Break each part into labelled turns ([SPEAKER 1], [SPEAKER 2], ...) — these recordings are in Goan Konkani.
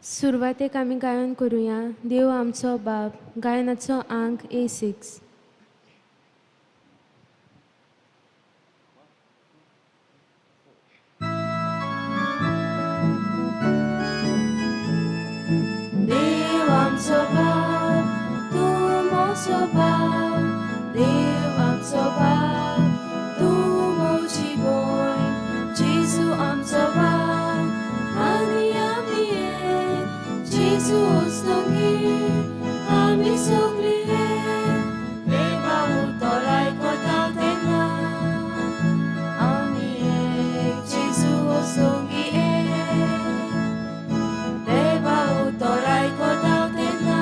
[SPEAKER 1] सुरवातेक आमी गायन करुया देव आमचो बाप गायनाचो आंक A6.
[SPEAKER 2] देव आमचो बाप तूं म्हजो बाप, देव आमचो बाप तूं म्हजी भयण, जेजू आमचो बाप आनी आमी एक, जेजू उस्तुंगी आमी सगळीं एक, देवा उतर आयकता तेन्ना आमी एक, जेजू उस्तुंगी एक, देवा उतर आयकता तेन्ना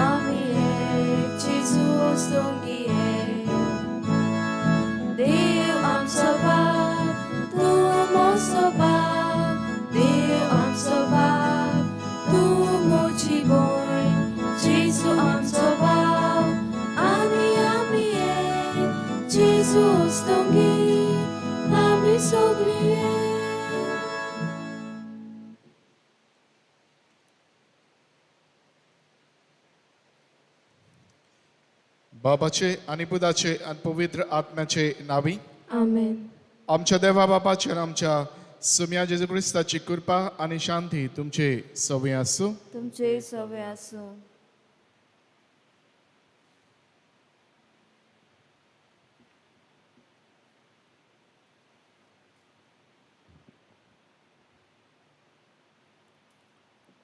[SPEAKER 2] आमी एक, जेजू उस्तुंगी एक. देव आमचो बाप तूं म्हजो बाप, देव आमचो बाप तूं म्हजी भयण, जेजू आमचो बाप आनी आमी एक, जेजू उस्तुंगी आमी सगळीं एक.
[SPEAKER 3] बाबाचे आनी पुताचे आनी पवित्र आत्म्याचे नावी.
[SPEAKER 1] आमेन.
[SPEAKER 3] आमच्या देवा बापाचे आनी आमच्या सुम्या जेजू क्रिस्ताची कृपा आनी शांती तुमचे सवय आसूं.
[SPEAKER 2] तुमचे सवे आसूं.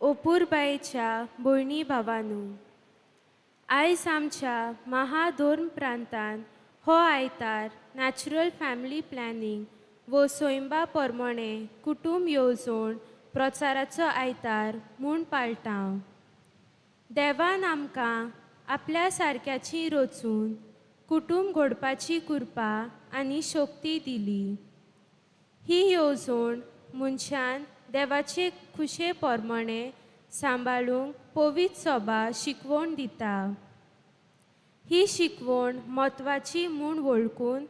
[SPEAKER 1] ओपूरबायेच्या भयणी भावानू, आयज आमच्या महाधोर्म प्रांतान हो आयतार नॅचरल फॅमिली प्लॅनिंग वो सोयंबा परमणे कुटूंब येवजण प्रचाराचो आयतार म्हूण पाळटा. देवान आमकां आपल्या सारक्याची रचून कुटूंब घडपाची कृपा आनी शक्ती दिली. ही येवजण मनशान देवाचे खुशे परमणे सांबाळूंक पवित्र सभा शिकवण दिता. ही शिकवण म्हत्वाची म्हूण वळखून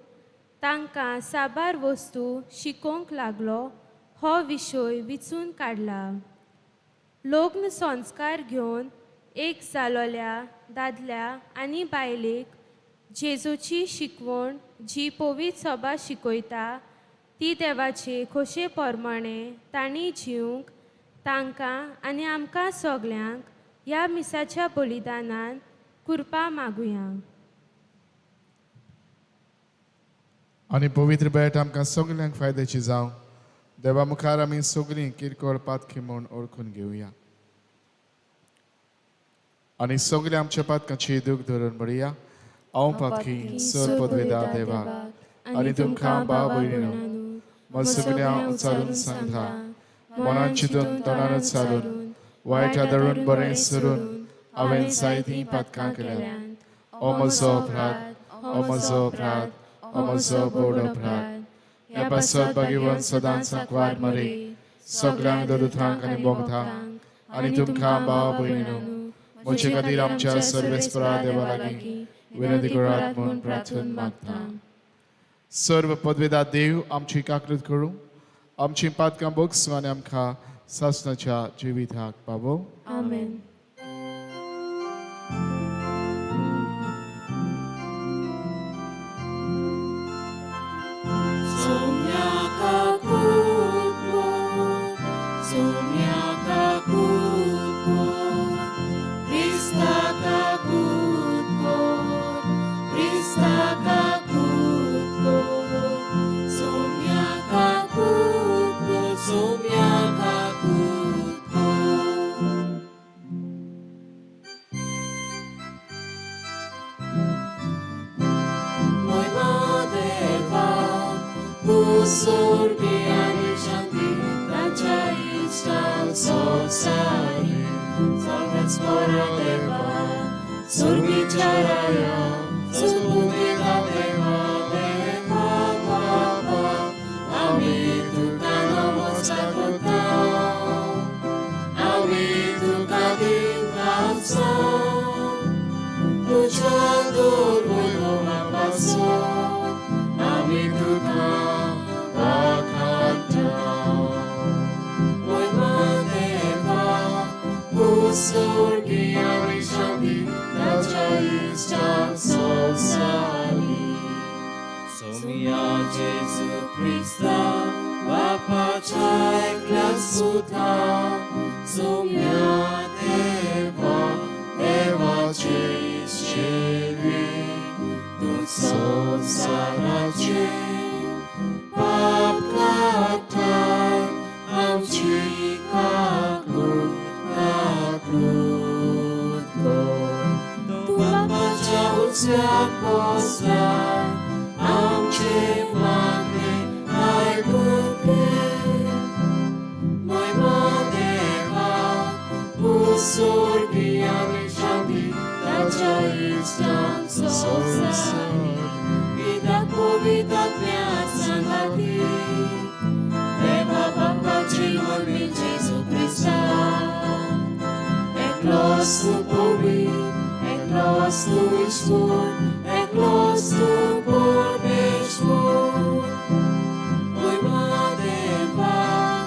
[SPEAKER 1] तांकां साबार वस्तू शिकोवंक लागलो हो विशय विचून काडला. लग्न संस्कार घेवन एक जालोल्या दादल्या आनी बायलेक जेजूची शिकवण जी पवित्र सभा शिकयता ती देवाचे खोशे परमाणे तांणी जिवंक तांकां आनी आमकां सगल्यांक ह्या मिसाच्या बलिदानान कृपा मागुया.
[SPEAKER 3] आनी पवित्र भेट आमकां सगल्यांक फायद्याची जावं. देवा मुखार आमी सगळीं किरकोळ पातकी म्हूण ओळखून घेवया आनी सगळ्या आमच्या पातकांची दूख धरून म्हणया, हांव पातकी सर पदवेदा देवा आनी तुमकां भाव भयणीनो म्हजो उच्चारून सांगता, मनान चिंतून तोंडान उच्चारून वायट धरून बरें सरून हांवें जायतीं पातकां केल्यांत. ओ म्हजो अपराध, ओ म्हजो अपराध, ओ म्हजो व्हड अपराध. ह्या पासत भाग्यवंत सदांच सांकवार मरे सगळ्यांक दरुथांक आनी बोगतांक आनी तुमकां भाव भयणीनो म्हजे खातीर आमच्या सर्वेस्परा देवा लागीं विनंती करात म्हूण प्रार्थना मागता. सर्व पदवेदा देव आमची काकृत करूं, आमची पातकां बोगसूं आनी आमकां सासणाच्या जिविताक पावो.
[SPEAKER 1] आमेन.
[SPEAKER 2] सोम्या जेजू क्रिस्ता बापाच्या एकल्या सुता सोम्या देवा देवाची शेवी तूं संवसाराचे पाप काडटाय आमची काकूट काकूट कर. तूं बापाच्या उजव्याक बसलाय आमचे मागणें आयकून घे. महिमा देवाक स्वर्गी आनी शांती ताच्या इश्टांक संवसारी पित्याक पवित्र आत्म्या सांगाती देवा बापाची व्हडवीक जेजू क्रिस्ता एकलोच तूं पवित्र एकलोच तूं ईश्वर एकलोच तूं परमेश्वर महिमा देवाक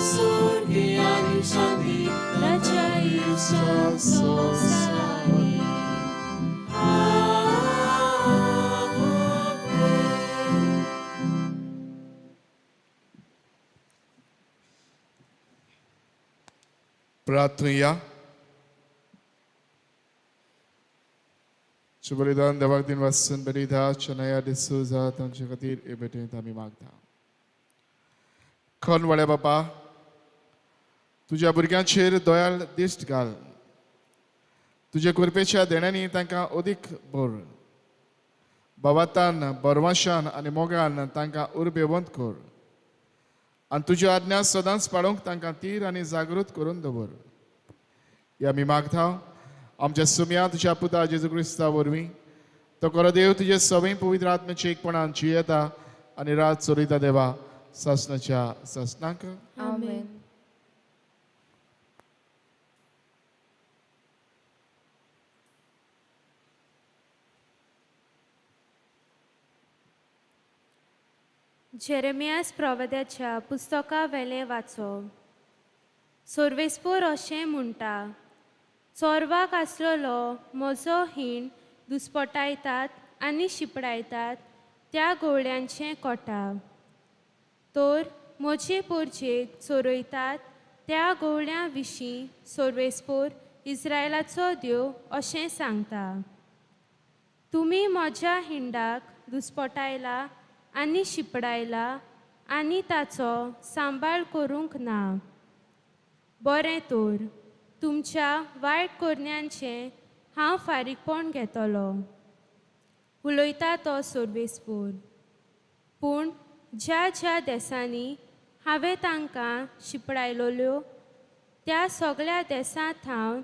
[SPEAKER 2] स्वर्गी आनी शांती ताच्या इश्टांक संवसारी. आमेन.
[SPEAKER 3] प्रार्थुया. शुभबलिदान देवाक दिन वासून बलिदा चनया डिसोजा तांचे खातीर हे भेटेंत आमी मागता. खनवाड्या बापा, तुज्या भुरग्यांचेर दयाळ दिश्ट घाल. तुज्या कृपेच्या देण्यांनी तांकां अदीक भर. बाबातान बरवाशान आनी मोगान तांकां उर्बेवंत कर आनी तुज्यो आज्ञा सदांच पाळोवंक तांकां तीर आनी जागृत करून दवर. हे आमी मागता आमच्या सुम्या तुज्या पुता जेजू क्रिस्ता वरवीं. तो खरो देव तुजे सवय पवित्र आत्म्याचे एकपणान जियेता आनी रात चलयता देवा सासणाच्या सासणाक.
[SPEAKER 2] आमेन.
[SPEAKER 1] जेरेमियास प्रवाद्याच्या पुस्तका वेलें वाचो. सोर्वेस्पोर अशें म्हणटा, चोरवाक आसलेलो म्हजो हीण दुस्पटायतात आनी शिपडायतात त्या गोवळ्यांचें कोटा. तर म्हजे पोरजेक चोरयतात त्या गोवळ्यां विशीं सोर्वेस्पोर इस्रायलाचो देव अशें सांगता, तुमी म्हज्या हिंडाक दुस्पटायला आनी शिपडायला आनी ताचो सांबाळ करूंक ना. बरें तर तुमच्या वायट करण्यांचें हांव फारीकपण घेतलो, उलयता तो सोर्वेस्पोर. पूण ज्या ज्या देसांनी हांवें तांकां शिपडायलोल्यो त्या सगळ्या देसां थावन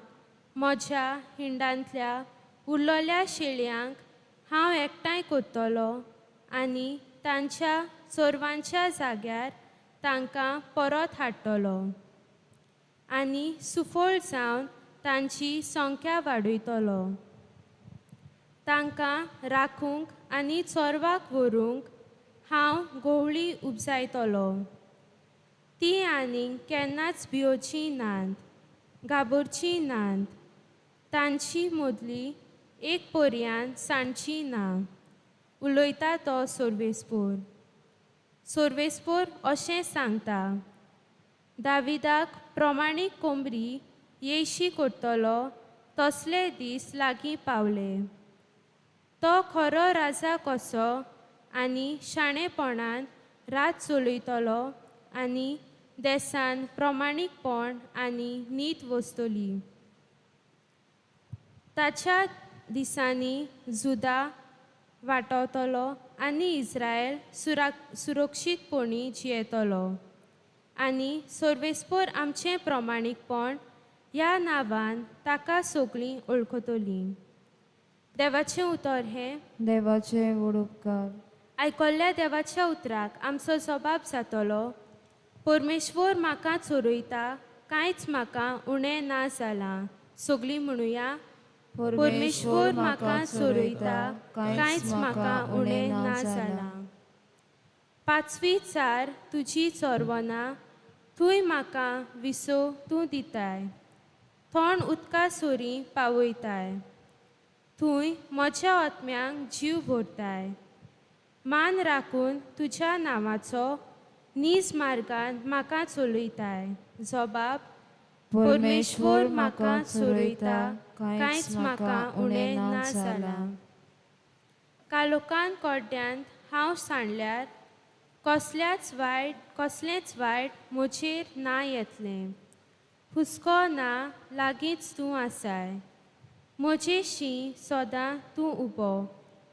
[SPEAKER 1] म्हज्या हिंडांतल्या उरलेल्या शेळयांक हांव एकठांय करतलो आनी तांच्या चोरवांच्या जाग्यार तांकां परत हाडटलो आनी सुफळ जावन तांची संख्या वाडयतलो. तांकां राखूंक आनी चोरवाक व्हरूंक हांव गोवळी उपजायतलो. ती आनीक केन्नाच भियोची नात, घाबरची नात, तांची मदली एक पर्यान सांडची ना, उलयता तो सोर्वेस्पोर. सोर्वेस्पोर अशें सांगता, दाविदाक प्रमाणीक कोंबरी येशी करतलो तसले दीस लागीं पावले. तो खरो राजा कसो आनी शाणेपणान रात चलयतलो आनी देसान प्रमाणीकपण आनी नीत वसतली. ताच्या दिसांनी जुदा वाटवतलो आनी इस्रायल सुरक्षीतपणी जियेतलो आनी सोर्वेस्पोर आमचें प्रमाणीकपण ह्या नांवान ताका सगळीं वळखतलीं. देवाचें उतर हें
[SPEAKER 2] देवाचें व्हड उपकार.
[SPEAKER 1] आयकल्ल्या देवाच्या उतराक आमचो जबाब जातलो. परमेश्वर म्हाका चोरयता, कांयच म्हाका उणें ना जालां. सगळीं म्हणुया, परमेश्वर म्हाका चोरयता, कांयच म्हाका उणें ना जालां. पांचवी चार तुजी चोरवना, थंय म्हाका विसव तूं दिताय, थोंड उदका सोरी पावयताय, थंय म्हज्या आत्म्यांक जीव भरताय. मान राखून तुज्या नांवाचो नीज मार्गान म्हाका चलयताय. जबाब
[SPEAKER 2] परमेश्वर म्हाका चलयता, कांयच म्हाका उणें ना जालां.
[SPEAKER 1] कालोकान कोड्ड्यांत हांव सांडल्यार कसलेंच वायट म्हजेर ना येतलें. हुस्को ना लागींच तूं आसाय. म्हजेशी सदां तूं उबो.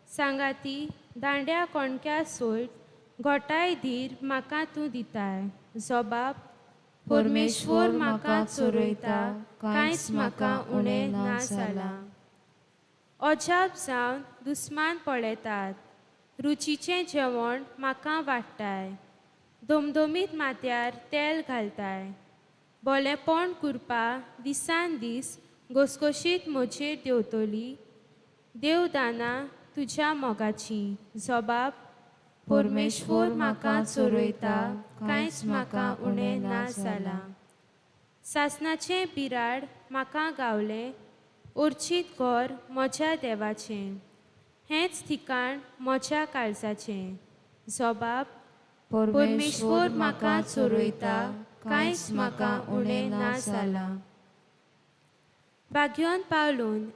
[SPEAKER 1] सांगाती दांड्या कोणक्या सोयट घोटाय धीर म्हाका तूं दिताय. जबाब
[SPEAKER 2] परमेश्वर म्हाका चोरयता, कांयच म्हाका उणें ना जालां.
[SPEAKER 1] अजाप जावन दुस्मान पळयतात. रुचीचें जेवण म्हाका वाडटाय. दमदमीत माथ्यार तेल घालताय. बोलेपण कुरपा दिसान दीस घसघशीत म्हजेर देंवतली. देवदानां तुज्या मोगाची. जबाब
[SPEAKER 2] परमेश्वर म्हाका चोरयता, कांयच म्हाका उणें ना जालां.
[SPEAKER 1] सासणाचें बिराड म्हाका गावलें. ओर्चीत घर म्हज्या देवाचें. हेंच ठिकाण म्हज्या काळजाचें. जबाब
[SPEAKER 2] परमेश्वर म्हाका चोरयता, कांयच म्हाका उणें ना जालां.
[SPEAKER 1] बाग्योन पावलून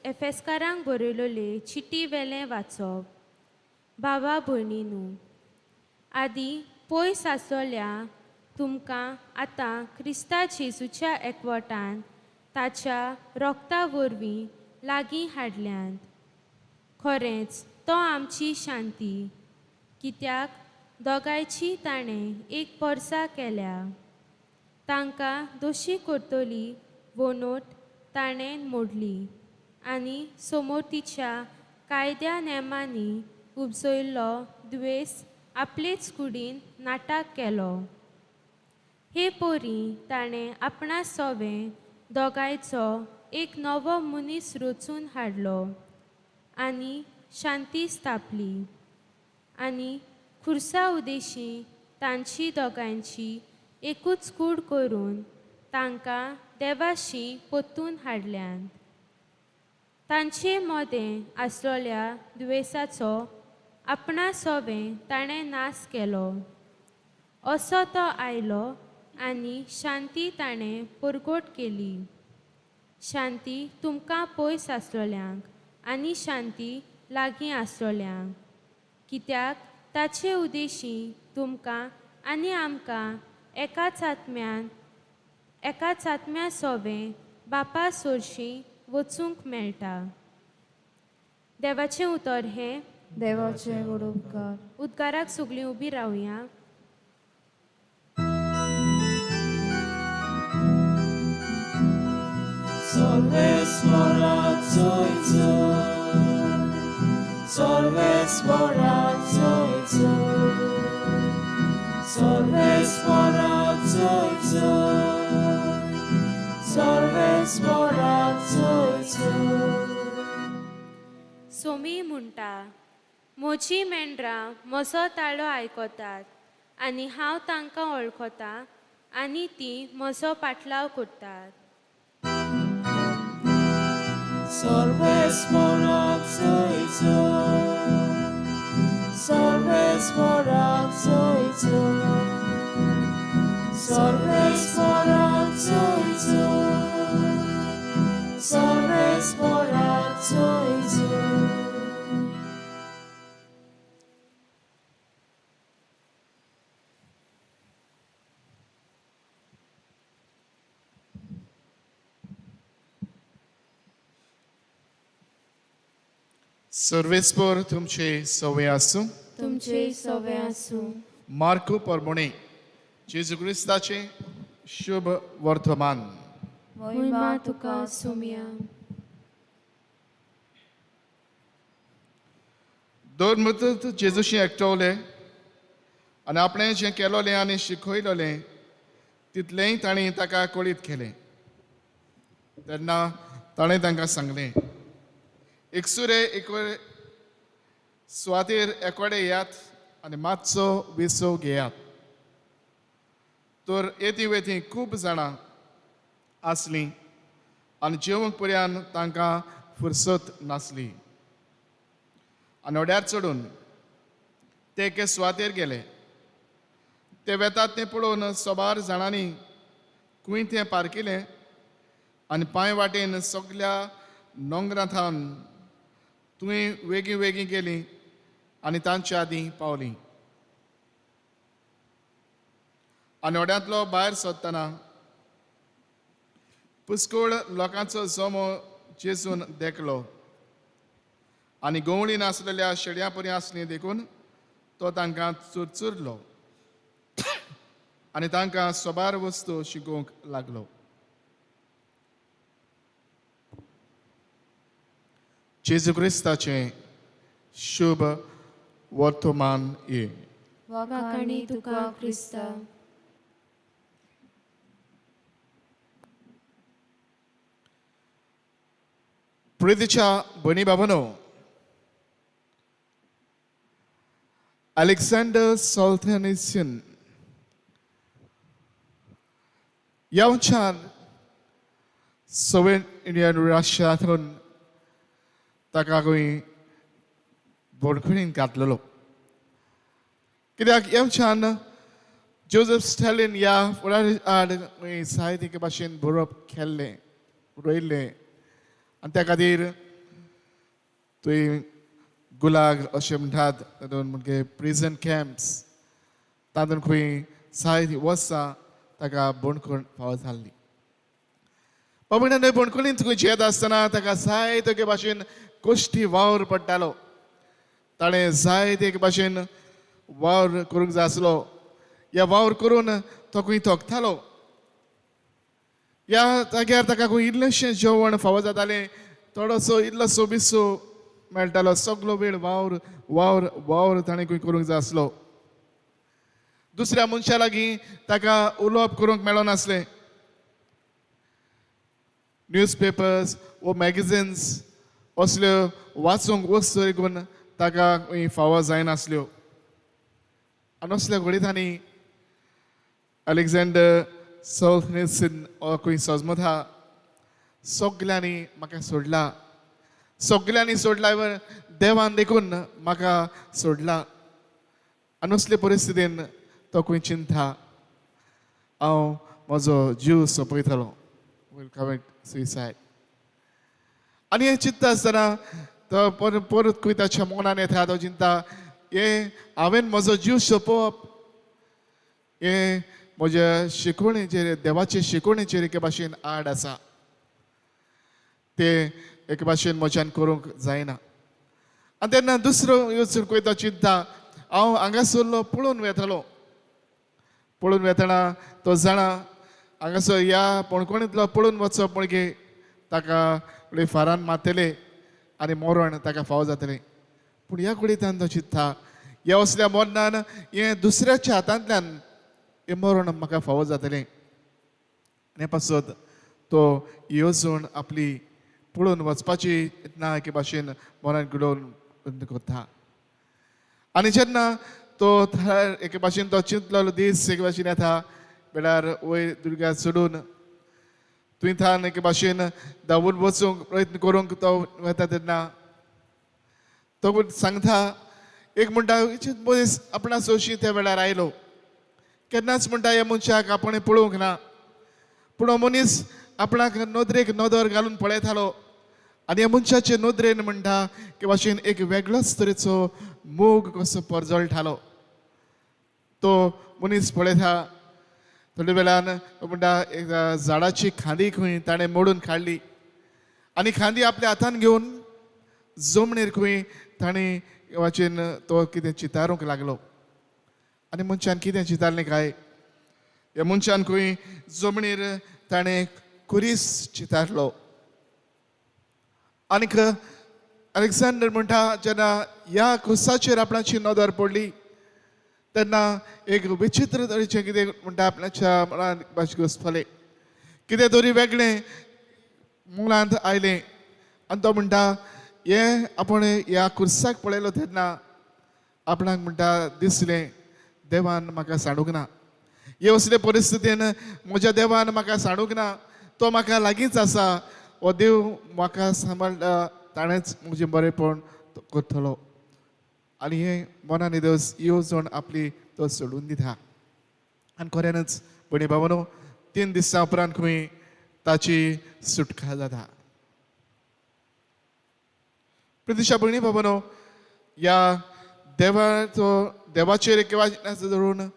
[SPEAKER 1] एफेस्कारांक बरयलोले चिटी वेलें वाचप. बाबा भयणीनू, आदी पयस आसलोल्या तुमकां आतां क्रिस्ता जेजूच्या एकवटान ताच्या रोगता वरवीं लागीं हाडल्यांत. खरेंच तो आमची शांती, कित्याक दोगांयची ताणें एक परसा केल्या. तांकां दोशी करतली वनोट ताणें मोडली आनी समोरतीच्या कायद्या नेमांनी उपजयल्लो द्वेस आपलेच कुडीन नाटक केलो. हे पोरी ताणें आपणा सोवें दोगांयचो एक नवो मनीस रचून हाडलो आनी शांती स्थापली आनी खुर्सा उदेशी तांची दोगांयची एकूच कूड करून तांकां देवाशी पोतून हाडल्यांत. तांचे मदें आसलोल्या दुयेंसाचो आपणा सोवें ताणें नाश केलो. असो तो आयलो आनी शांती ताणें परगट केली. शांती तुमकां पयस आसलोल्यांक आनी शांती लागीं आसलोल्यांक, कित्याक ताचे उदेशी तुमकां आनी आमकां एकाच आत्म्या सोवें बापा सोरशी वचूंक मेळटा. देवाचें उतर हें.
[SPEAKER 2] देवाचें व्हड उपकार.
[SPEAKER 1] उद्गाराक सगळीं उबी रावया. सोमी म्हणटा, म्हजी मेंढरां म्हजो ताळो आयकतात आनी हांव तांकां वळखतां आनी तीं म्हजो पाटलाव करतात.
[SPEAKER 3] सर्वेस्पर तुमचे सवे आसूं.
[SPEAKER 2] तुमचे सवे आसूं.
[SPEAKER 3] मार्कू परमणे जेजू क्रिस्ताचे शुभ वर्तमान.
[SPEAKER 2] महिमा तुका सोम्या.
[SPEAKER 3] दोन मुदत जेजूशी एकटवले आनी आपणें जें केलोलें आनी शिकयलोलें तितलेंय तांणी ताका कळीत केलें. तेन्ना ताणें तांकां सांगलें, एकसुरे एक सुवातेर एकोडे येयात आनी मातसो विसव घेयात. तर येती वेती खूब जाणां आसलीं आनी जेवंक पर्यान तांकां फुरसत नासली. आनी होड्यार चडून ते एके सुवातेर गेले. ते वेतात तें पळोवन सोबार जाणांनी कुंय तें पारकिलें आनी पांय वाटेन सगल्या नोंगरां थावन तुवें वेगीं वेगीं गेली आनी तांच्या आदीं पावली. आनी व्हड्यांतलो भायर सोदतना पुस्कोळ लोकांचो जमो जेजून देखलो आनी गवळी नासलेल्या शेड्यां परी आसली देखून तो तांकां चुरचुरलो आनी तांकां सोबार वस्तू शिकोवंक लागलो. जेजू क्रिस्ताचें शुभ वर्तमान ये.
[SPEAKER 1] वाखाणी तुका क्रिस्ता.
[SPEAKER 3] प्रितीच्या भयणी बाबांनो, अलेक्झांडर सोल्झेनित्सिन ह्या मनशान सोवियत युनियन रशियांतून ताका खंय बंदखणीन घातलेलो. कित्याक ह्या मनशान जोजफ स्टॅलिन ह्या फुडारी आड साहित्यिक भाशेन बरोवप केल्लें, बरयल्लें आनी त्या खातीर थंय गुलाग अशें म्हणटात तातूंत म्हणजे प्रिजन कॅम्प्स तातूंत खंय साहित्य वर्सां ताका बंदखण फावो जाल्ली. बाबा बंदखणींत खंय जियेता आसतना ताका जायते एके भाशेन कश्टी वावर पडटालो. ताणें जायते एके भाशेन वावर करूंक जाय आसलो. ह्या वावर करून तो खंय थकतालो. ह्या जाग्यार ताका खंय इल्लेशें जेवण फावो जातालें, थोडोसो इल्लोसो बिसो मेळटालो. सगलो वेळ वावर वावर वावर ताणें खंय करूंक जाय आसलो. दुसऱ्या मनशा लागीं ताका उलोवप करूंक मेळनासलें. न्यूज पेपर्स वो मॅगझिन्स असल्यो वाचूंक वस्तू देखून ताका फावो जायनासल्यो. आनी असल्या घडितांनी अलेक्झांडर सोल्झेनित्सिन खंय सजमता, सगल्यांनी म्हाका सोडला, सगल्यांनी सोडला, देवान देखून म्हाका सोडला. आनी असले परिस्थितीन तो खंय चिंता, हांव म्हजो जीव सोंपयतलो, वील कमीट सुसायड. आनी हें चिंतता आसतना तो परत परत खंय ताच्या मनान येता, तो चिंता हें हांवें म्हजो जीव सोंपोवप हें म्हज्या शिकवणेचेर, देवाचे शिकवणेचेर एके भाशेन आड आसा, तें एके भाशेन म्हज्यान करूंक जायना. आनी तेन्ना दुसरो योजून खंय तो चिंता, हांव हांगासरलो पळोवन वेतालो. पळोवन वेतना तो जाणा हांगासर ह्या पणकोणींतलो पळोवन वचप म्हणजे ताका फारान मारतले आनी मरण ताका फावो जातलें. पूण ह्या कुडींतल्यान तो चिंता, ह्या असल्या मरणान हें दुसऱ्याच्या हातांतल्यान हें मरण म्हाका फावो जातलें. आनी पासत तो येवजण आपली पळोवन वचपाची ना एके भाशेन मरण घडोवन करता. आनी जेन्ना तो एके भाशेन तो चिंतलो दीस एके भाशेन येता वेळार वयर दुर्गा चडून थंय थावन एके भाशेन धांवून वचूंक प्रयत्न करूंक तो वता तेन्ना तो सांगता, एक म्हणटा मनीस आपणा सोशी त्या वेळार आयलो, केन्नाच म्हणटा ह्या मनशाक आपण पळोवंक ना, पूण हो मनीस आपणाक नदरेक नदर घालून पळयतालो आनी ह्या मनशाचे नदरेन म्हणटा की भाशेन एक वेगळोच तरेचो मोग कसो परजळटालो. तो मनीस पळयता थोड्या वेळान म्हणटा एक झाडाची खांदी खंय ताणें मोडून काडली आनी खांदी आपल्या हातान घेवन जमनीर खंय ताणें वाचेन तो कितें चितारूंक लागलो. आनी मनशान कितें चितारलें काय, ह्या मनशान खंय जमनीर ताणें कुरीस चितारलो. आनीक अलेक्झांडर म्हणटा जेन्ना ह्या कुसाचेर आपणाची नदर पडली तेन्ना एक विचित्र तरेचें कितें म्हणटा आपणाच्या मनांत भाशेन घुसपलें, कितें तरी वेगळें मुळांत आयलें. आनी तो म्हणटा हें आपूण ह्या कुर्साक पळयलो तेन्ना आपणाक म्हणटा दिसलें देवान म्हाका सांडूंक ना, हे असले परिस्थितीन म्हज्या देवान म्हाका सांडूंक ना, तो म्हाका लागींच आसा, हो देव म्हाका सांबाळटा, ताणेंच म्हजें बरेंपण करतलो. आनी हे मनान येदोस येवजण आपली तो सोडून दिता. आनी खऱ्यानच भयणी भावानो 3 दिसां उपरांत खंय ताची सुटका जाता. प्रतिशा भयणी भावानो ह्या देवाचो देवाचेर किंवा धरून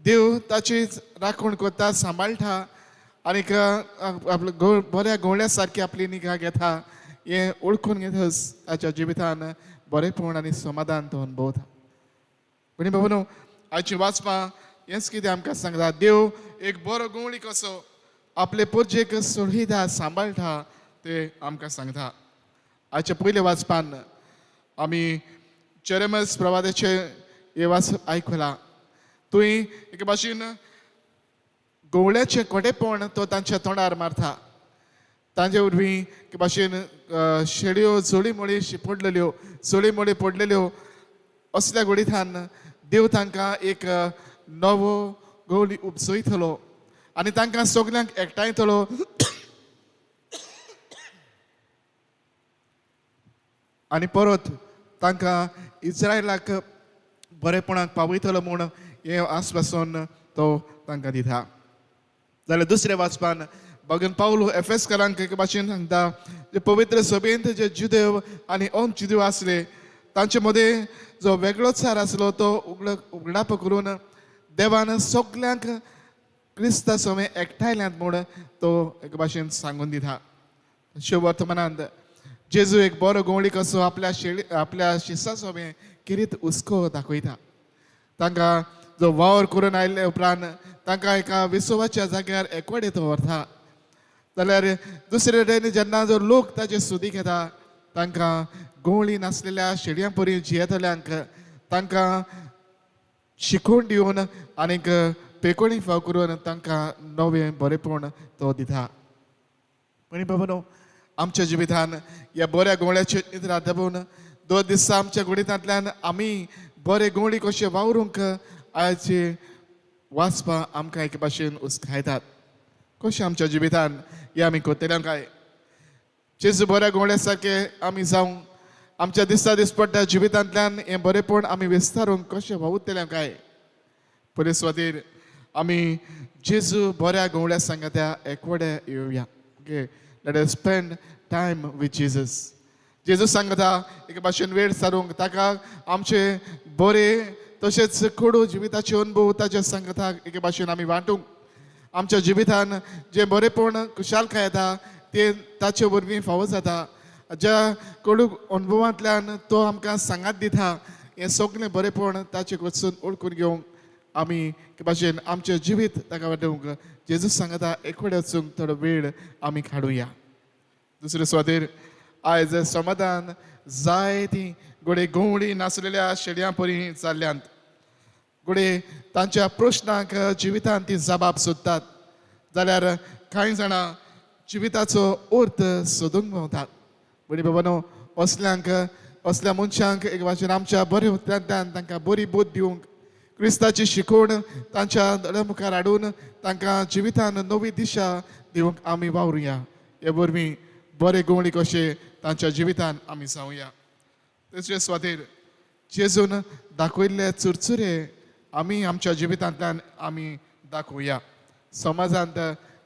[SPEAKER 3] देव ताची राखण करता, सांबाळटा आनीक आपल्या बऱ्या गवळ्या सारकी आपली निगा घेता. हें ओळखून घेतच ताच्या जिवितान बरेपण आनी समाधान तो अनुभवता. भयणी भावानो आयची वाचपां हेंच कितें आमकां सांगता, देव एक बरो गवळी कसो आपले पोरजेक सोडयता, सांबाळटा ते आमकां सांगता. आयच्या पयल्या वाचपान आमी जेरेमस प्रवादाचे हे वाच आयकलां. तुवें एके भाशेन गवळ्याचें कोटेपण तो तांच्या तोंडार मारता. तांचे वरवीं एके भाशेन शेळयो जोळी मोळी शिपडलेल्यो, जोळी मोळी पडलेल्यो असल्या गोडितान देव तांकां एक नवो गवळी उपजयतलो आनी तांकां सगल्यांक एकठांयतलो आनी परत तांकां इस्रायलाक बरेपणाक पावयतलो म्हूण हें आस्वासन तो तांकां दिता. जाल्यार दुसऱ्या वाचपान भगवान पावलो एफेसकारांक एके भाशेन सांगता, जे पवित्र सभेंत जे जुदेव आनी अन जुदेव आसले तांचे मदें जो वेगळोचार आसलो तो उगडाप करून देवान सगल्यांक क्रिस्ता समें एकठांयल्यात म्हूण तो एके भाशेन सांगून दिता. वर्तमानांत जेजू एक बरो गवळी कसो आपल्या शेळी आपल्या शिसा समें किरीत हुस्को दाखयता. तांकां जो वावर करून आयिल्ले उपरांत तांकां एका विसवाच्या जाग्यार एकवडे तो व्हरता. जाल्यार दुसरे वटेन जेन्ना जो लोक ताचे सुदीक येता तांकां गवळी नासलेल्या शेडयां परी जियेतल्यांक तांकां शिकोवन दिवन आनीक पेकोणी फाव करून तांकां नवें बरेपण तो दिता. आनी बाबानो आमच्या जिवितान ह्या बऱ्या गवळ्याचे निद्रा दाबून 2 दिसां आमच्या गणितांतल्यान आमी बरे गवळी कशे वावरूंक आयचे वाचपां आमकां एके भाशेन उस्कायतात. कशें आमच्या जिवितान हे आमी करतले काय जेजू बऱ्या गवळ्या सारके आमी जावं आमच्या दिसा दिसपट्ट्या जिवितांतल्यान हें बरेपण आमी विस्तारूंक कशें वावुरतले काय. पयले सुवातेर आमी जेजू बऱ्या गवळ्या सांगात्या एकवडे येवया. Okay, let us spend time with Jesus. जेजू सांगता एके भाशेन वेळ सारूंक ताका आमचे बरे तशेंच कोडू जिविताचे अनुभव ताचे सांगता एके भाशेन आमी वांटूंक. आमच्या जिवितान जें बरेपण खुशालकाय येता तें ताचे वरवीं फावो जाता. ज्या कोडू अनुभवांतल्यान तो आमकां सांगात दिता हें सगळें बरेपण ताचे कडसून ओळखून घेवंक आमी एके भाशेन आमचें जिवीत ताका वांटूंक जेजू सांगता एकवडे वचूंक थोडो वेळ आमी काडुया. दुसरे सुवातेर आयज समाधान जाय ती घोडे गवळी नासलेल्या शेडयां परी जाल्ल्यांत. घोडे तांच्या प्रश्नांक जिवितांत ती जबाब सोदतात जाल्यार कांय जाणां जिविताचो अर्थ सोदूंक भोंवतात. भयणी बाबानो असल्यांक असल्या मनशांक एक भाशेन आमच्या बऱ्या उतरांतल्यान तांकां बरी बोध दिवंक क्रिस्ताची शिकवण तांच्या दोळ्या मुखार हाडून तांकां जिवितान नवी दिशा दिवंक आमी वावरुया. हे वरवीं बरे गवळी कशे तांच्या जिवितान आमी जावया. दुसरे सुवातेर जेजून दाखयल्ले चुरचुरे आमी आमच्या जिवितांतल्यान आमी दाखोवया. समाजांत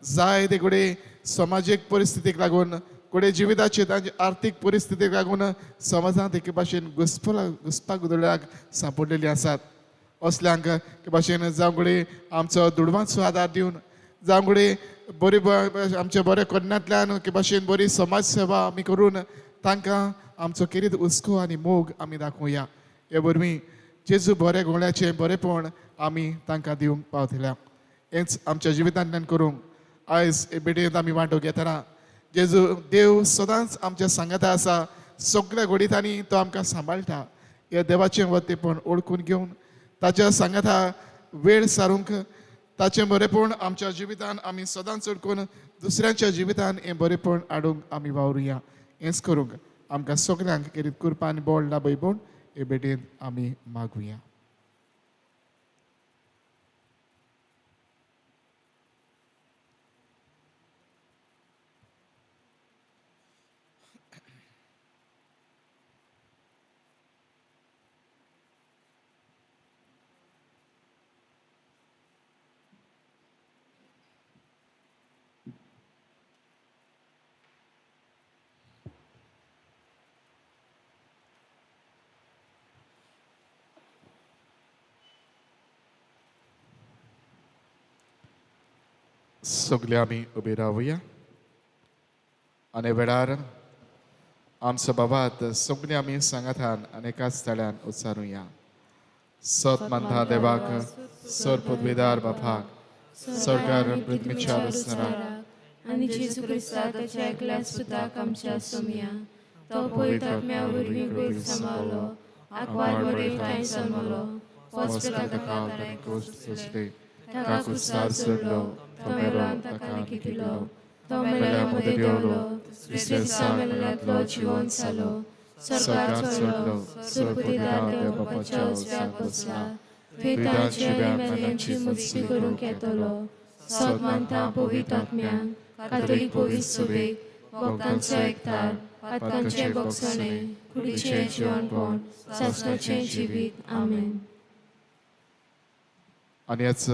[SPEAKER 3] जायते घडये समाजीक परिस्थितीक लागून घडये जिविताचे तांचे आर्थीक परिस्थितीक लागून समाजांत एके भाशेन घुसपा गुदळाक सांपडलेली आसात. असल्यांक एके भाशेन जावं घडये आमचो दुडवांचो आदार दिवन जावं घडये बरी आमच्या बऱ्या करण्यांतल्यान एके भाशेन बरी समाज सेवा आमी करून तांकां आमचो खेरीत हुस्को आनी मोग आमी दाखोवया. हे वरवीं जेजू बऱ्या गवळ्याचें बरेपण आमी तांकां दिवंक पावतल्या. हेंच आमच्या जिवितांतल्यान करूंक आयज हे भेटेंत आमी वांटो घेतना जेजू देव सदांच आमच्या सांगाता आसा. सगळ्या घडितांनी तो आमकां सांबाळटा. ह्या देवाचें वतेपण ओळखून घेवन ताच्या सांगाता वेळ सारूंक ताचें बरेपण आमच्या जिवितान आमी सदांच ओळखून दुसऱ्यांच्या जिवितान हें बरेपण हाडूंक आमी वावरुया. हेंच करूंक आमकां सगल्यांक खेरीत कृपा आनी बळ लाभय म्हूण हे भेटेंत आमी मागुया. सगळे आमी उबे रावया आनी वेळार आमचो बाबात सगळे आमी सांगातान आनी एकाच स्थळान उच्चारुया. सत मानता देवाक, सर पदवीदार बापाक, सरकार पृथ्वीच्या रचणाराक
[SPEAKER 1] आनी जेजू क्रिस्ता ताच्या एकल्या सुताक आमच्या सोमया, तो पवित्र आत्म्या वरवीं गोड सांबाळलो, आकवार वडील थंय जल्मलो,
[SPEAKER 3] वस्त्र ताका ताणें कोस सोंसले, ताका कुसार सोडलो, तो मेलो, ताका निकिटिलो,
[SPEAKER 1] तो मेल्या मदें देंवलो, दुसऱ्या दिसा मेल्ल्यांतलो जिवंत जालो, स्वर्गार चडलो, सरपतिदार देव बापाच्या उजव्याक बसला, थंय तांची आनी मेल्ल्यांची मुजती करूंक येतलो. सत मानता पवित्र आत्म्याक, कातोलीक पवित्र सुबेक, भक्तांचो एकतार, पातकांचें भोगसणें, कुडीचें जिवनपण, सासणाचें जिवीत. आमेन.
[SPEAKER 3] आनी ह्याच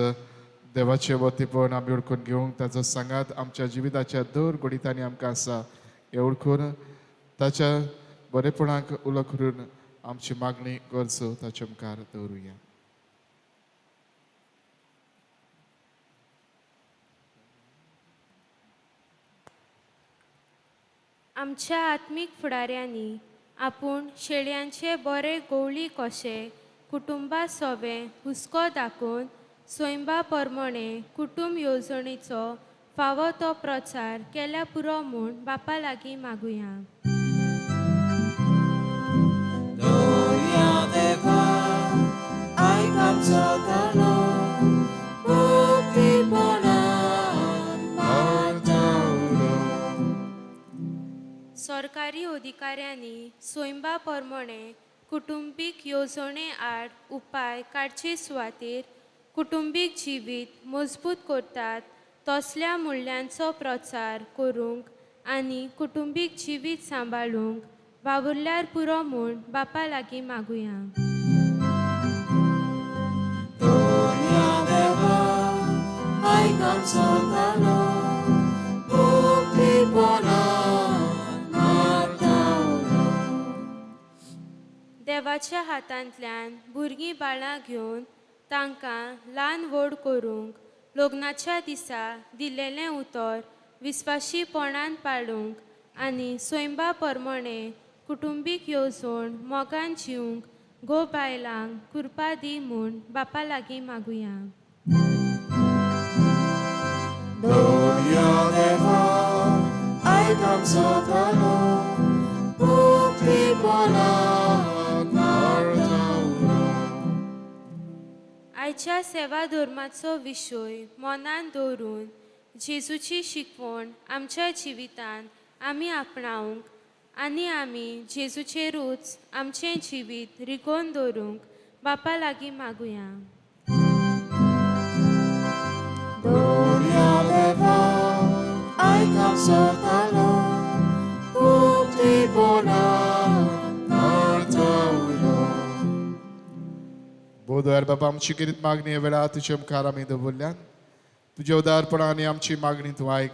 [SPEAKER 3] देवाचें वतीपण आमी ओळखून घेवंक ताचो सांगात आमच्या जिविताच्या दर घडितांनी आमकां आसा हें ओळखून ताच्या बरेपणाक उलो करून आमची मागणी गरजो ताच्या मुखार दवरुया.
[SPEAKER 1] आमच्या आत्मीक फुडाऱ्यांनी आपूण शेळयांचे बरे गोवळी कशे कुटुंबा सोवे हुस्को दाखोवन स्वयंबा परमणे कुटुंब येवजणेचो फावो तो प्रचार केल्या पुरो म्हूण बापा लागीं मागुया. सरकारी अधिकाऱ्यांनी स्वयंबा परमणे कुटुंबीक येवजणे आड उपाय काडचे सुवातेर कुटुंबीक जिवीत मजबूत करतात तसल्या मुल्यांचो प्रचार करूंक आनी कुटुंबीक जिवीत सांबाळूंक वावुरल्यार पुरो म्हूण बापा लागीं मागुया. देवाच्या हातांतल्यान भुरगीं बाळां घेवन तांकां ल्हान व्हड करूंक लग्नाच्या दिसा दिलेलें उतर विस्वाशीपणान पाळूंक आनी स्वयंबा परमणे कुटुंबीक येवजण मोगान जिवंक घोव बायलांक कृपा दी म्हूण बापा लागीं मागुया. आयच्या सेवा धर्माचो विशय मनान दवरून जेजूची शिकवण आमच्या जिवितांत आमी आपणावंक आनी आमी जेजूचेरूच आमचें जिवीत रिगोवन दवरूंक बापा लागीं मागुया.
[SPEAKER 3] बोधवार बाबा आमची किरीत मागणी वेळा तुज्या मुखार आमी दवरल्यान तुज्या उदारपणा आनी आमची मागणी तूं आयक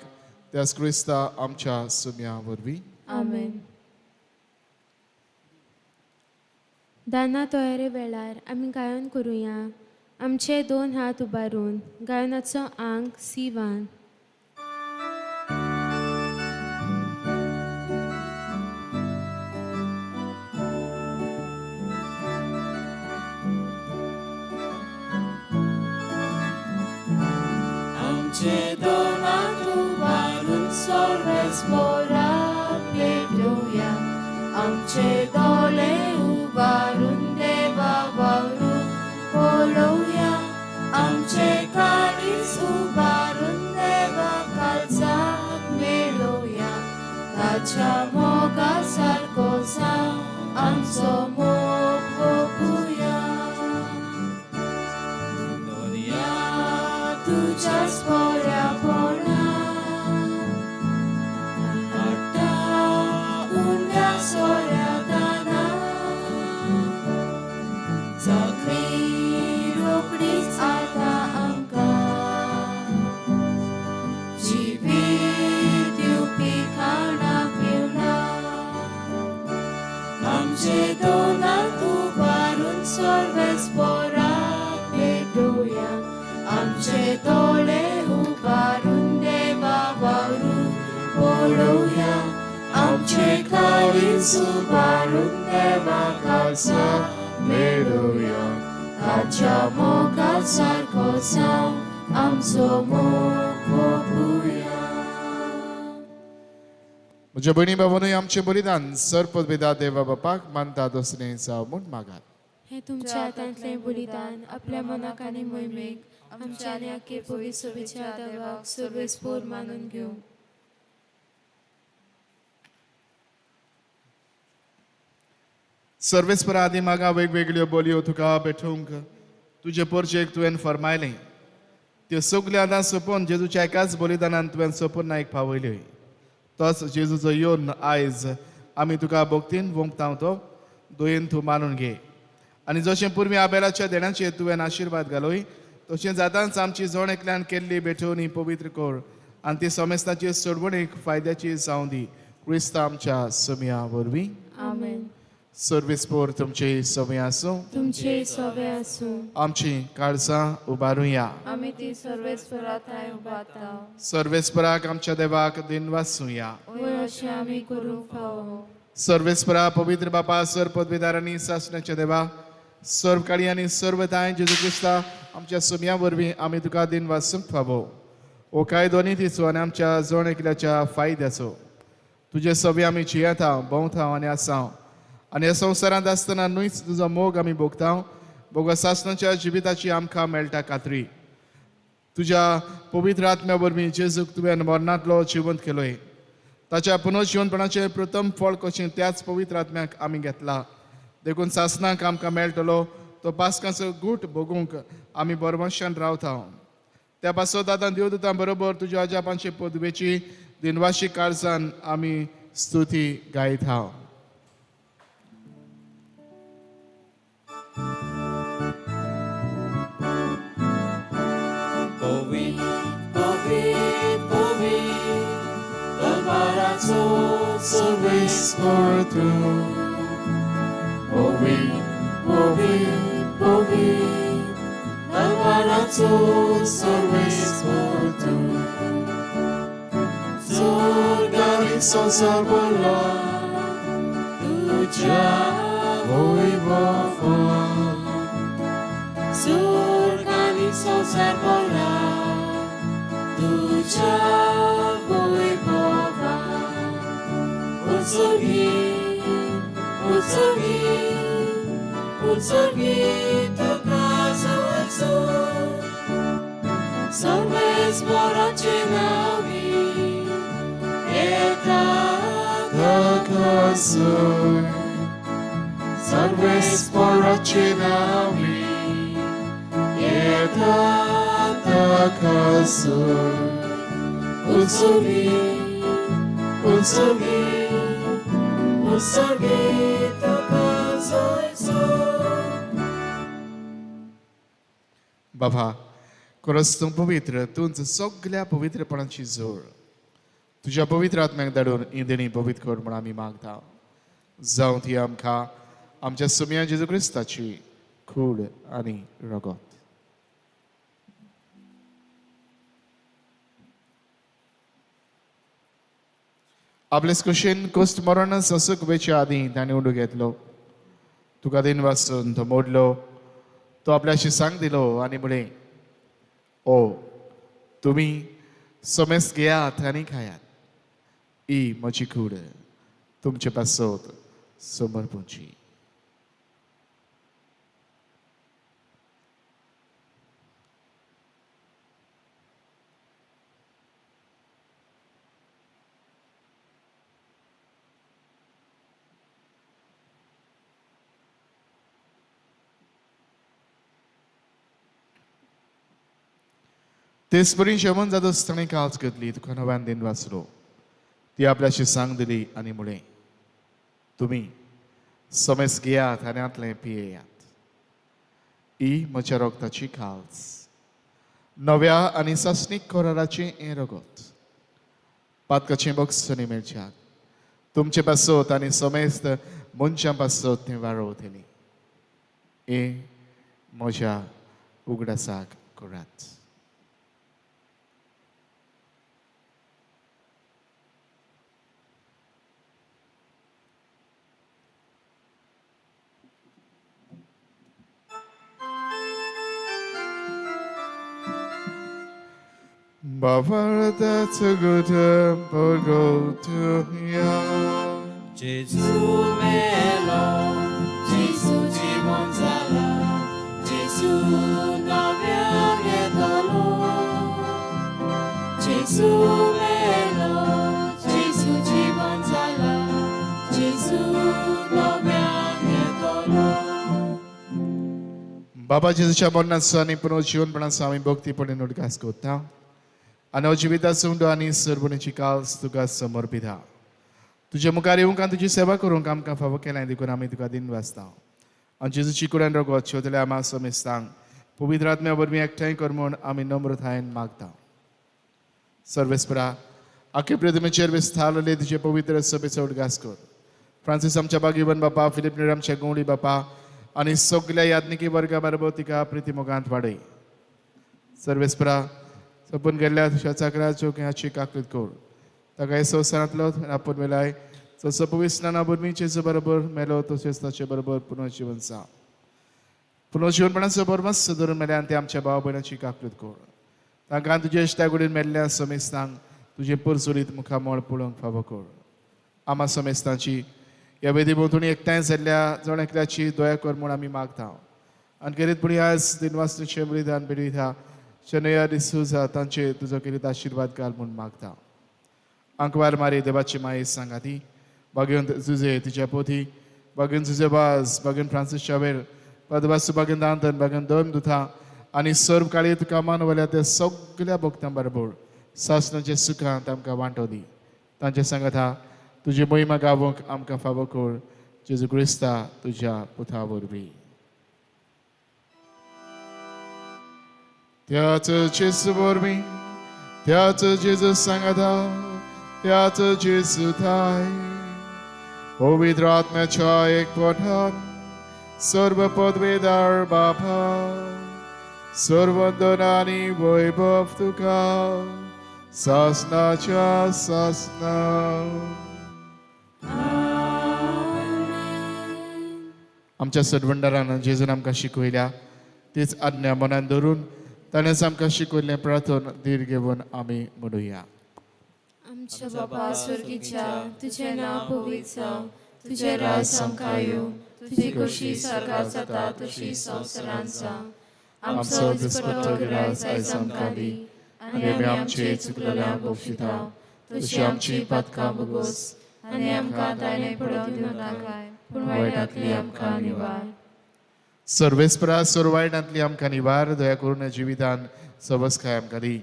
[SPEAKER 3] त्यास क्रिस्ता आमच्या सुम्या वरवीं.
[SPEAKER 1] आमेन. दाना तयारे वेळार आमी गायन करुया. आमचे दोन हात उबारून गायनाचो आंक C1.
[SPEAKER 2] आमचे दोळे उबारून देवा वावरून पळोवया, आमचे काळीज उबारून देवा काळजाक मेळोवया, ताच्या मोगा सारको जावं आमचो मोग भोगुया. दुनिया तुज्याच बऱ्यापणान जिवीत दिवपी खाणा पिवणा.
[SPEAKER 1] सुबारून देवा खालसा मेळुया
[SPEAKER 2] ताच्या मोगा सारको जावं आमचो मोग भोगुया.
[SPEAKER 3] म्हज्या भयणी बाबानूय आमचें बलिदान सर्वपदवेदा देवा बापाक मानता तसलें जावं म्हूण मागात.
[SPEAKER 1] हें तुमच्या हातांतलें बलिदान आपल्या मनाक आनी मोहिमेक आमच्या आनी आख्खे पवित्र सभेच्या देवाक सर्वेस्पोर मानून घेवं.
[SPEAKER 3] सर्वेस्परा आदी मागा वेगवेगळ्यो बोलयो तुका भेटूंक तुजे पोरचेक तुवें फरमायलें त्यो सगल्यो आदां सोंपोवन जेजूच्या एकाच बलिदानान तुवें सोंपून एक पावयल्यो. तोच जेजूचो येवन आयज आमी तुका भक्तीन वोंकता तो दोयेन तूं मानून घे आनी जशें पुर्वी आबेलाच्या देण्याचेर तुवें आशिर्वाद घालोय तशें जातांच आमची जण एकल्यान केल्ली भेटवणी पवित्र कर आनी ती समेस्ताची सोडवणीक फायद्याची जावं दी क्रिस्ता आमच्या समिया वरवीं.
[SPEAKER 1] आमेन.
[SPEAKER 3] सर्वेस्पोर तुमचे समे आसूं
[SPEAKER 1] तुमचे सवे आसूं.
[SPEAKER 3] आमची काळजां उबारुया.
[SPEAKER 2] आमी ती सर्वेस्परा थांय उबारता.
[SPEAKER 3] सर्वेस्पराक आमच्या देवाक दिनवासुया.
[SPEAKER 1] वय अशें आमी करूंक फावो.
[SPEAKER 3] सर्वेस्परा पवित्र बापा सर पदवीदारांनी सासण्याच्या देवा सर्व काळी आनी सर्व दाय जेजू क्रिस्ता आमच्या सुमया वरवीं आमी तुका दिनवासूंक फावो. हो कायदो नितीचो आनी आमच्या जण एकल्याच्या फायद्याचो तुजे सवे आमी जियेता भोंवता आनी आसा आनी ह्या संवसारांत आसतना न्हूच तुजो मोग आमी भोगता भोग सासणाच्या जिविताची आमकां मेळटा खात्री. तुज्या पवित्र आत्म्या वरवीं जेजूक तुवें मरणांतलो जिवंत केलोय ताच्या पुनर्जिवनपणाचें प्रथम फळ कशें त्याच पवित्र आत्म्याक आमी घेतला देखून सासणाक आमकां मेळटलो तो पासकाचो गूट भोगूंक आमी बरवंशान रावता. त्या पासत आतां देवदूतां बरोबर तुज्या अजापांचे पदवेची दिनवाशी काळजान आमी स्तुती गायता.
[SPEAKER 1] सर्वेस्पर तूं पवित्र पवित्र पवित्र दरबाराचो सर्वेस्पर तूं स्वर्ग आनी संवसार भरला तुज्या वैभवान.
[SPEAKER 2] स्वर्ग आनी संवसार भरला तुज्या वैभवान. उत्सर्गी उत्सर्गी उत्सर्गी तुका जेजू सर्वेस्पराचे नांवी येता
[SPEAKER 1] ताकासून सर्वेस्पराचे नांवी येता ताकासून.
[SPEAKER 2] उत्सर्गी उत्सर्गी उत्सर्गी तुका जेजू.
[SPEAKER 3] बाबा खरोच तूं पवित्र तूंच सगल्या पवित्रपणाची जोड तुज्या पवित्र आत्म्याक धाडून ही देणी पवित्र कर म्हूण आमी मागता. जावं ती आमकां आमच्या सुमया जेजू क्रिस्ताची कूड आनी रगत. आपलेच कुशीन कोस्ट मरण ससूक वेच्या आदीं ताणें उंडो घेतलो तुका दिन वाचून तो मोडलो तो आपल्याशी सांग दिलो आनी म्हळें ओ तुमी समेस्त घेयात आनी खायात ही म्हजी कूड तुमचे पासत समर्पूची. तेच परी जेवण जातच ताणें काळज घेतली तुका नव्यान दिन वाचलो ती आपल्याशी सांग दिली आनी म्हळें तुमी समेस्त घेयात आनी हांतलें पियेयात ही म्हज्या रगताची काळज नव्या आनी सासणीक कराराचें हें रगत पातकाचें बक्षणी मेळच्याक तुमचे पासत आनी समेस्त मनशां पासत तें वाडोवतली हें म्हज्या उगडासाक करात. But that's a good temple go to ya.
[SPEAKER 2] Gesù melo, Gesù Gimonzala, Gesù Naviagetalo. Gesù melo, Gesù Gimonzala, Gesù Naviagetalo.
[SPEAKER 3] बाबा जेजूच्या मरणाचो आनी पुनर्जीवनपणाचो आमी भक्तीपणे उडगास करता आनी जिविताचो उंडो आनी सरबणीची काल्स तुका समर्पिता. तुज्या मुखार येवंक आनी तुजी सेवा करूंक आमकां फावो केलां देखून आमी तुका दिन वाचता. आनी जेजूची कुडान रगत शेवतल्या आमा समेस्तांक पवित्र आत्म्या वरवीं एकठांय कर म्हूण आमी नम्रतायेन मागता. सर्वेस्परा आखे प्रतिमेचेर विस्तारलेले तुजे पवित्र सभेचो उडगास कर. फ्रांसीस आमच्या बागीवन बापा, फिलीप नेर आमच्या गवळी बापा आनी सगल्या याज्ञिकी वर्गा बरोबर तिका प्रिती मोगांत वाडय. सर्वेस्परा सोंपून गेल्ल्या तुज्या चाकराच्यो हाची काकूत कर. ताका हे संवसारांतलो आपूण वेलाय जसो पवित्र वरवीं जेजू बरोबर मेलो तशेंच ताचे बरोबर पुनर्जीवन जावं. पुनर्जीवनपणाचो बरमस्त धरून मेल्यान ते आमच्या भाव भयणाची काकूत कर. तांकां तुज्या इश्टा कडेन मेल्ल्या समेस्तांक तुजें परसुरीत मुखामळ पळोवंक फावो कर. आमा समेस्तांची ह्या वेदी भोंवतणी एकठांय जाल्ल्या जण एकल्याची दया कर म्हूण आमी मागता. आनी करीत पुणी आयज दिनवासचे बलिदान पेटयता शनया डिसूजा तांचे तुजो करीत आशिर्वाद घाल म्हूण मागता. आंकवार मारी देवाची माये सांगाती बागेवन जुजे तिच्या पोथी बागेवन जुजे बाज बागेवन फ्रांसीस शावेर पदवासू बागेवन दांतन बागेवन दोन दुथा आनी सर्व काळी तुका मानवल्या त्या सगल्या भक्तां बरोबर सासणाचे सुखांत आमकां वांटो दी. तांचे सांगाता तुजी मोहिमा गावोंक आमकां फावो कर. जेजू क्रिस्ता तुज्या पुता वरवीं. त्याच जेजू वरवीं, त्याच जेजू सांगाता, त्याच जेजू थाय पवित्र आत्म्याच्या एकवटान सर्व पदवेदार बापा सर्वंदन आनी वैभव तुका सासनाच्या सासना. आमच्या सदवंडारान जेजून आमकां शिकयल्या तीच आज्ञा मनान धरून ताणेंच आमकां शिकयल्लें प्रार्थन धीर घेवन आमी म्हणुया.
[SPEAKER 1] आमच्या बापा स्वर्गीच्या, तुजें नांव पवित्र जावं, तुजें राज आमकां येवं, तुजी खोशी स्वर्गार जाता तशी संवसारांत जावं. आमचो दिसपट्टो ग्रास आयज आमकां दी आनी आमी आमचे चुकलेल्यांक बक्षिता तशी आमची पातकां भोगोस आनी आमकां ताणें पडोवंक दिवं नाकाय पूण वायटांतली आमकां निवार.
[SPEAKER 3] सर्वेस्परा सर्व वायटांतली आमकां निवार. दया करून जिवितान सवसकाय आमकां दी.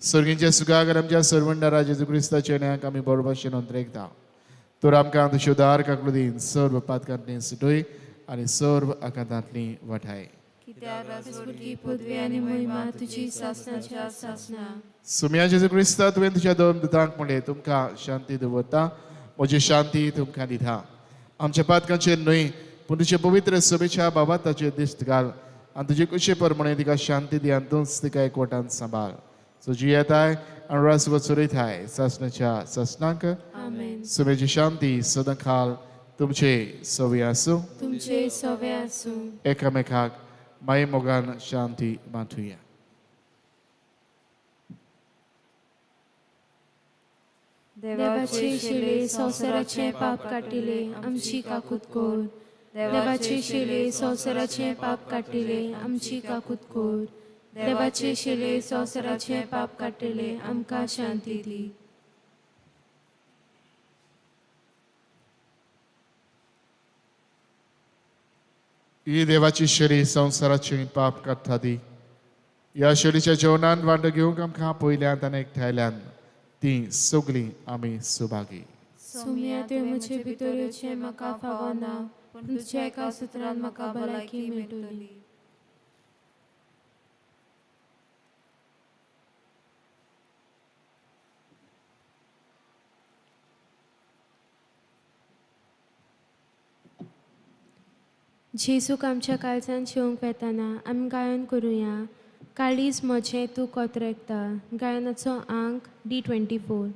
[SPEAKER 3] सर्गींच्या सुखागर आमच्या सर्वंडारा जेजू क्रिस्ताच्या न्याक आमी बरो भाशेन अंतरेकता. तर आमकां तुज्यो दार काकलो दीन सर्व पातकांतली सुटय आनी सर्व आकांतांतली वाठाय.
[SPEAKER 1] पदवी आनी महिमा तुजी सासनाच्या सासना.
[SPEAKER 3] सुम्या जेजू क्रिस्ता तुवें तुज्या दोन दुतांक म्हणलें तुमकां शांती दवरता, म्हजी शांती तुमकां दिता. आमच्या पातकांचेर न्हय पूण तुजे पवित्र सभेच्या बाबा ताचेर दिश्ट घाल आनी तुजे कुशे प्रमाणे तिका शांती दी आनी तूंच तिका एकवटान सांबाळ. तुजी येताय आनी रास वचुरयताय सासनाच्या सासनाक. सुमेची शांती सदां खाल तुमचे सवे आसूं.
[SPEAKER 1] तुमचे सवे आसूं.
[SPEAKER 3] एकामेकाक माये मोगान शांती बांदुया.
[SPEAKER 1] देवाचे शिले संवसाराचे पाप काटिले आमची काकूत कर. देवाचे शिले संवसाराचे पाप काटिले आमची काकूत कर. देवाचे शिले संवसाराचे पाप काटिले आमकां शांती दी.
[SPEAKER 3] ही देवाची शरी संवसाराचे पाप काडटा ती. ह्या शरीच्या जेवणान वांटो घेवंक आमकां पयल्यान आनी एकठांयल्यान ती सगळीं आमी सुभागी.
[SPEAKER 1] सोम्या तुवें म्हजे भितर येवचें म्हाका फावना, पूण तुज्या एका सुत्रान म्हाका भलायकी मेळटली. जेजूक आमच्या काळजान शिवंक वेतना आमी गायन करुया. काळीज म्हजें तूं कोतरेकता. गायनाचो आंक D24.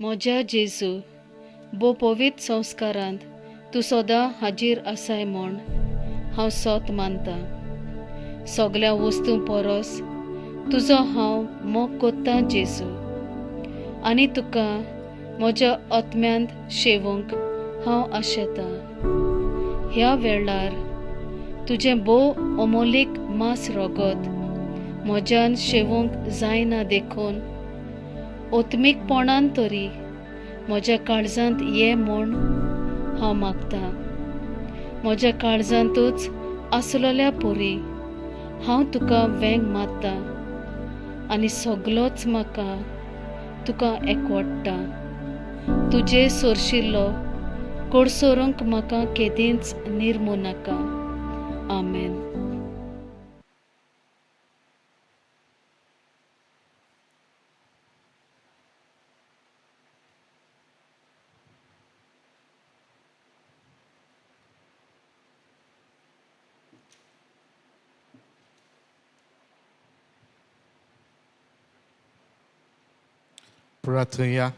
[SPEAKER 4] म्हज्या जेजू भोव पवित्र संस्कारांत तूं सदां हाजीर आसाय म्हूण हांव सोत मानता. सगळ्या वस्तूं परस तुजो हांव मोग कोत्तां जेजू, आनी तुका म्हज्या आत्म्यांत शेवूंक हांव आशेतां. ह्या वेळार तुजें भोव अमोलीक मांस रगत म्हज्यान शेवूंक जायना देखून ओत्मीकपणान तरी म्हज्या काळजांत ये म्हूण हांव मागतां. म्हज्या काळजांतूच आसलेल्या पुरी हांव तुका वेंग मारतां आनी सगलोच म्हाका तुका एकवडटा. तुजे सोरशिल्लो कोडसोरूंक म्हाका केदींच निर्मू नाका. आमेन.
[SPEAKER 3] प्रार्थना.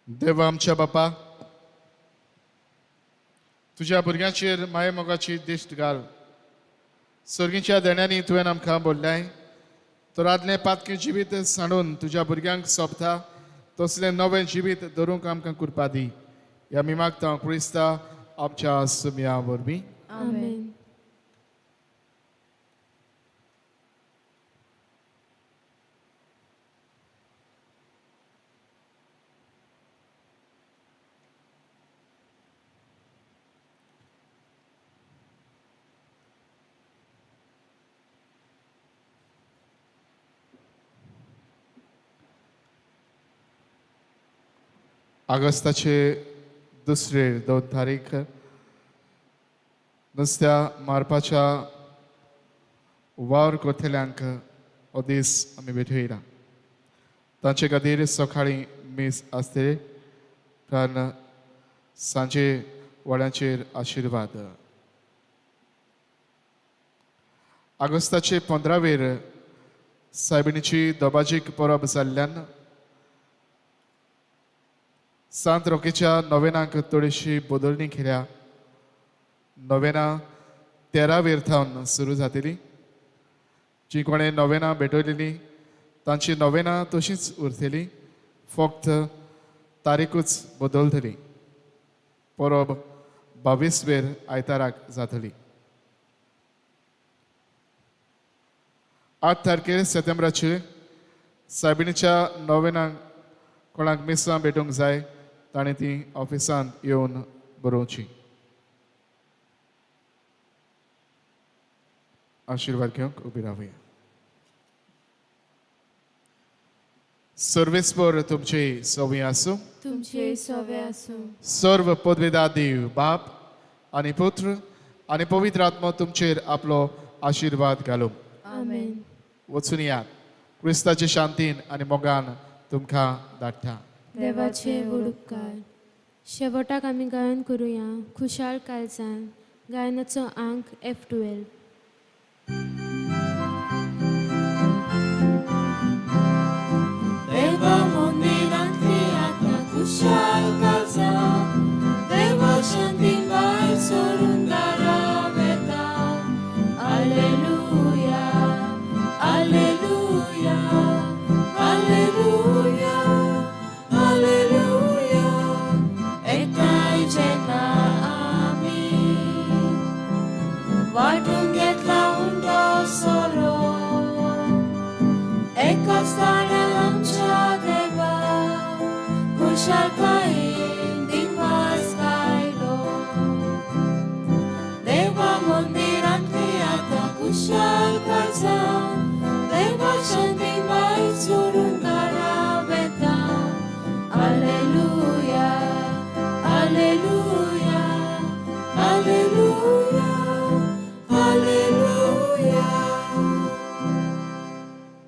[SPEAKER 3] देवा आमच्या बापा, तुज्या भुरग्यांचेर मायेमोगाची दिश्ट घाल. सर्गीच्या देण्यांनी तुवें आमकां बोल्लाय तर आदलें पातकें जिवीत सांडून तुज्या भुरग्यांक सोंपता तसलें नवें जिवीत धरूंक आमकां कृपा दी. ह्या आमी मागता क्रिस्ता आमच्या सुम्या वरवीं.
[SPEAKER 2] आमेन.
[SPEAKER 3] ऑगस्टाचे दुसरे 2 तारीख नुस्त्या मारपाच्या वावर करतल्यांक हो दीस आमी भेटयला. तांचे खातीर सकाळीं मीस आसतलें, कारण सांजे वड्यांचेर आशिर्वाद. ऑगस्टाचे 15वेर सायबिणीची दबाजीक परब जाल्ल्यान सांत रोकेच्या नोवेनाक थोडीशी बदलणी केल्या. नोवेना 13वेर थावन सुरू जातली. जी कोणें नोवेना भेटयलेली तांची नोवेना तशीच उरतली, फक्त तारीखूच बदलतली. परब 22वेर आयताराक जातली. 8 तारखेर सप्टेंबराचे सायबिणीच्या नोवेनाक कोणाक मिसां भेटूंक जाय ताणें ती ऑफिसांत येवन बरोवची. आशिर्वाद घेवंक उबी रावया. सर्वेस्पर तुमचे सवी आसूं,
[SPEAKER 2] तुमचे सवे आसूं.
[SPEAKER 3] सर्व पदवेदा देव बाप आनी पुत्र आनी पवित्र आत्मो तुमचेर आपलो आशिर्वाद घालूं.
[SPEAKER 1] आमेन.
[SPEAKER 3] वचून यात, क्रिस्ताचे शांतीन आनी मोगान तुमकां धाडटा.
[SPEAKER 1] देवाचे व्हड उपकार. शेवटाक आमी गायन करुया खुशाल काळजान, गायनाचो आंक F12.
[SPEAKER 2] देवा मंदिरांतली आतां खुशाल काळजान, देवा शांतीन भायर सरून दारा वेता. Alleluia, alleluia, alleluia, alleluia. एकठांय जेन्ना आमी वांटून घेतला उंडो सोरो, एकाच ताळ्यान आमच्या देवा खुशालकाय.